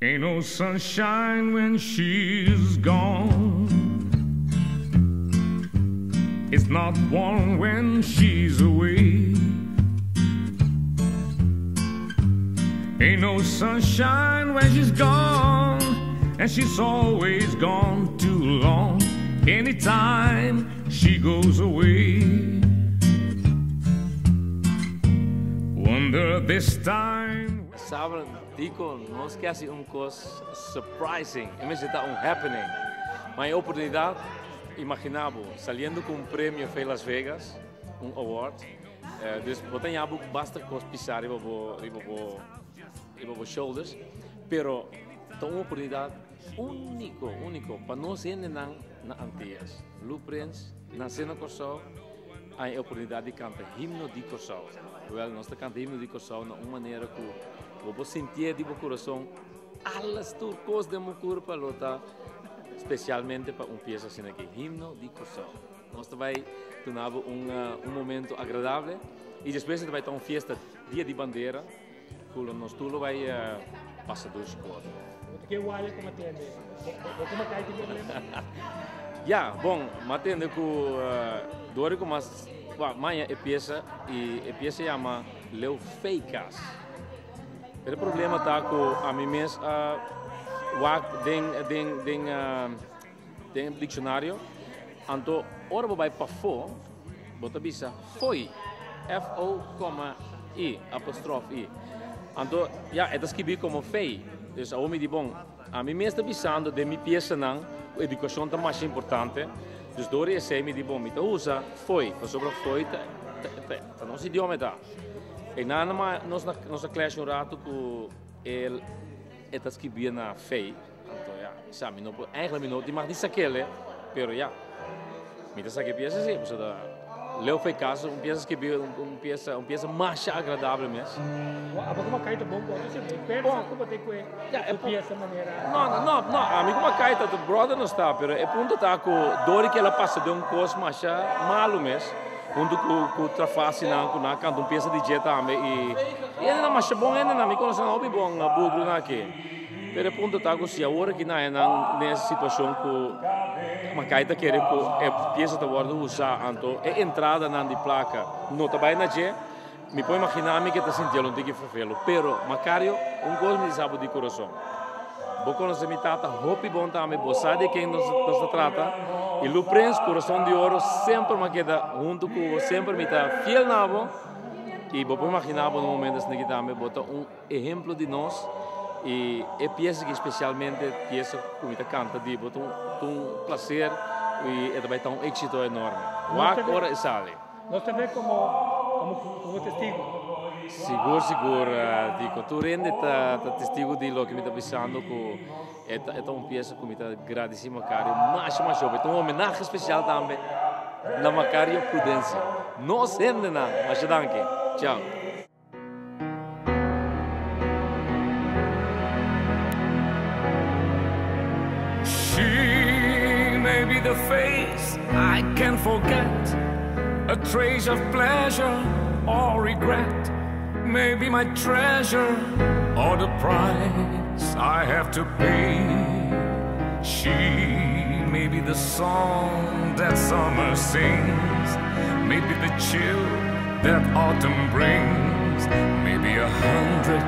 Ain't no sunshine when she's gone. It's not warm when she's away. Ain't no sunshine when she's gone, and she's always gone too long. Anytime she goes away. Wonder this time. Sabra Dico, nos ke hasi un kos surprising, e mester ta un happening. Ma e oportunidat, imagina bo, saliendo ku un premio fe Las Vegas, un award, dus bo ta ña bo basta kos pisa riba bo riba bo riba bo shoulders, pero ta un oportunidat úniko, úniko pa nos hendenan na Antillas. Blue Prince nase na Kòrsou, haña e oportunidat di kanta himno di Kòrsou. Wèl, nos ta kanta himno di Kòrsou na un manera ku bo por sintié di bo kurason, alles tur kos den bo kurpa lo ta spesialmente pa un piesa asina aki, himno di Kòrsou. Nos ta bai duna bo un un momento agradable i despues ta bai ta un fiesta dia di bandera ku lo nos tur lo bai pasa dushi ku otro. Bo ta ke waya ku matende? Bo ku Makai tin problema? Ya, bon, matende ku dor ku mas maña e piesa i e piesa yama Leu Feikas. Pero e problema ta ku ami mes a wak den den den Den e dikshonario, anto ora bo bai pafó, bo ta bisa foi, F-O koma I, apostrof I. Anto, ya, e ta skibí komo fei. Dus awor mi di, bon, ami mes ta bisando den mi piesanan ku edukashon ta masha importante. Dus dor di esei mi di, bon, mi ta usa foi, pasobra foi ta, ta, ta nos idioma e ta. Einan nos a clash un ratu ku el. E ta skibia na fei, anto ya, sa mi no por, eigenlijk mi no tin mag di sakele, pero ya, mi ta saka e piesa si, pasobra ta Leo Fei Caso, un piesa skibi, un piesa, un piesa masha agradable mes. Abo ku Makai ta bon ku otro si, mi pensa ku bo tin ku e piesa manera. No, no, no, ami ku Makai ta brother nos ta, pero e punto ta ku dor di ku el a pasa den un kos masha malu mes, Huntu ku ku trafasinan ku nan a kanta un piesa di dje tambe i i hendenan masha bon hendenan mi konosé nan hopi bon bugrunan aki pero e punto ta ku si awor aki nan nan den e situashon ku Makai ta kere ku e piesa ta wòrdu usá anto e entradanan di plaka no ta bai na dje mi por imaginá mi ke ta sinti algun tiki fervelo pero Macario un kos mi di sa bo di kurason. Bo conoce mi tata hopi bon tambe, bo sa di ken nos nos ta trata. Y Lu Prins, Corazon di Oro, semper m'a keda hunto cu bo, semper mi ta fiel na bo. Y bo por imagina bo na un momento asina aki tambe, bo ta un ehemplo di nos. Y e pieza aki specialmente, pieza cu mi ta canta di bo, ta un ta un placer y e ta bay ta un exito enorme. Wak ora e sali. Nos ta ve como como como testigo. Sigur sigur Dico, tur hende ta ta testigo di loke mi ta bisando ku e ta e ta un piesa ku mi ta gradisi Macario masha masha hopi. E ta un homenahe spesial tambe na Macario Prudencia. Nos hendenan, masha danki. Chao. She may be the face I can't forget, a trace of pleasure or regret, may be my treasure or the price I have to pay. She may be the song that summer sings, maybe the chill that autumn brings, maybe a hundred.